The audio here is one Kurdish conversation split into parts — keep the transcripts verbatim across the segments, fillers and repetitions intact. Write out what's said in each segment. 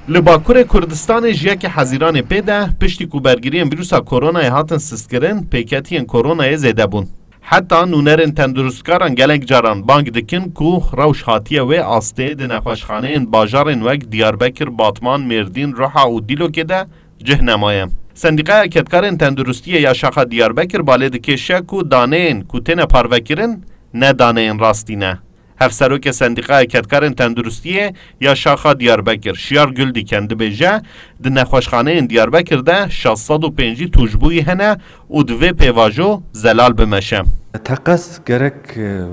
Li Bakurê Kurdistanê ji yekê Hezîranê pê de, piştî ku bergiriyên vîrusa koronayê hatin sistkirin, pêketiyên koronayê zêde bûn. Heta nûnerên tenduristkaran gelek caran bang dikin ku rewş hatiye wê astê di nexweşxaneyên bajarên wek Diyarbekir, Batman, Mêrdîn, Riha û Dîlokê de cih nemaye. Sendîqaya Kedkarên Tenduristiyê ya Şaxa Diyarbekir balê dikêşe ku daneyên ku têne parvekirin ne daneyên rastî ne. Hevserokê Sendîqaya Kedkarên Tenduristiyê ya Şaxa Diyarbekir, Şiyar Guldiken dibêje, di nexweşxaneyên Diyarbekir de şeş sed û pêncî tûşbûyî hene û di vê pêvajo zelal bimeşe. Teqez gerek, e,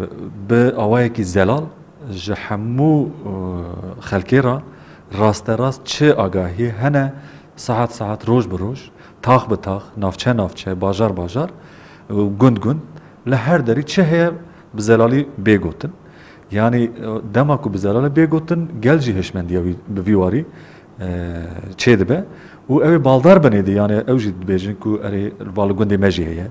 bi awayekî zelal ji hemû, e, xelkê re rasterast çi agahiyê hene, saet saet, roj bi roj, tax bi tax, navçe navçe, bajar bajar, e, gund gund, li her derî çi heye bi zelalî bê gotin. Yanî, e, dema ku bi zelalî bê gotin, gel jî hişmendiya wî, bi vî warî, e, çêdibe û ew ê baldar bin êdî, yanî ew jî dibêjin ku erê, va li gundê me jî heye.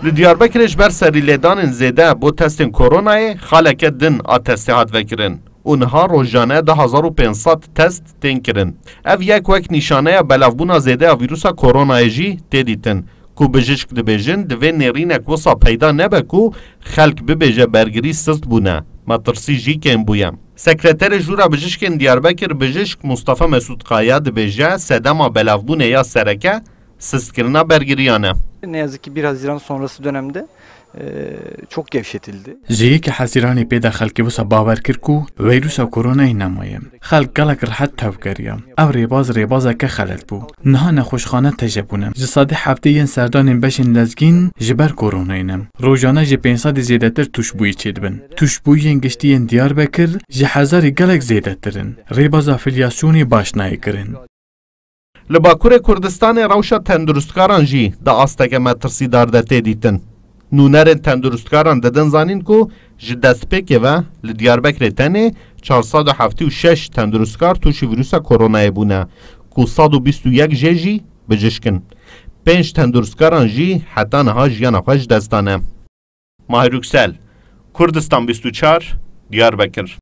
Li Diyarbekirê ji ber serîlêdanên zêde bo testên koronayê xaleke din a testê hat vekirin û niha rojane du hezar û pênc sed test tên kirin. Ev yek wek nîşaneya belavbûna zêde ya vîrusa koronayê jî tê dîtin, ku bijişk dibêjin, divê nêrînek wisa peyda nebe ku xelk bibêje bergirî sist bûne, metirsî jî kêm bûye. Sekreterê Jûra Bijişkên Diyarbekir Bijişk Mustafa Mesûd Kaya dibêje, sedema belavbûnê ya sereke sistkirina bergiriyan e. Ne yazık ki bir Haziran sonrası dönemde, e, çok gevşetildi. Ji yekê Hezîranê pê de xelkê wisa bawer kir ku vîrusa koronayê nemaye. Xelk gelek rehet tevgeriya. Ev rêbaz rêbazeke xelet bû. Niha nexweşxane teje bûne. Ji sedê heftê yên serdanên beşên lezgîn ji ber koronayê ne. Rojane ji pênc sedî zêdetir tûşbûyî çêdibin. Tûşbûyiyên giştî yên Diyarbekir ji hezarî gelek zêdetir in. Rêbaza filyasyonê baş nayê kirin. Li Bakurê Kurdistanê rewşa tenduristkaran jî di asteke metirsîdar de tê dîtin. Nûnerên tenduristkaran didin zanîn ku ji destpêkê ve li Diyarbekirê tenê çar sed û heftê û şeş tendurustkar tûşî vîrusa koronayê bûne, ku sed û bîst û yek jê jî bijişk in. Pênc tenduristkaran jî heta niha jiyana xwe ji dest dane. Mahir Yüksel, Kurdistan bîst û çar, Diyarbekir.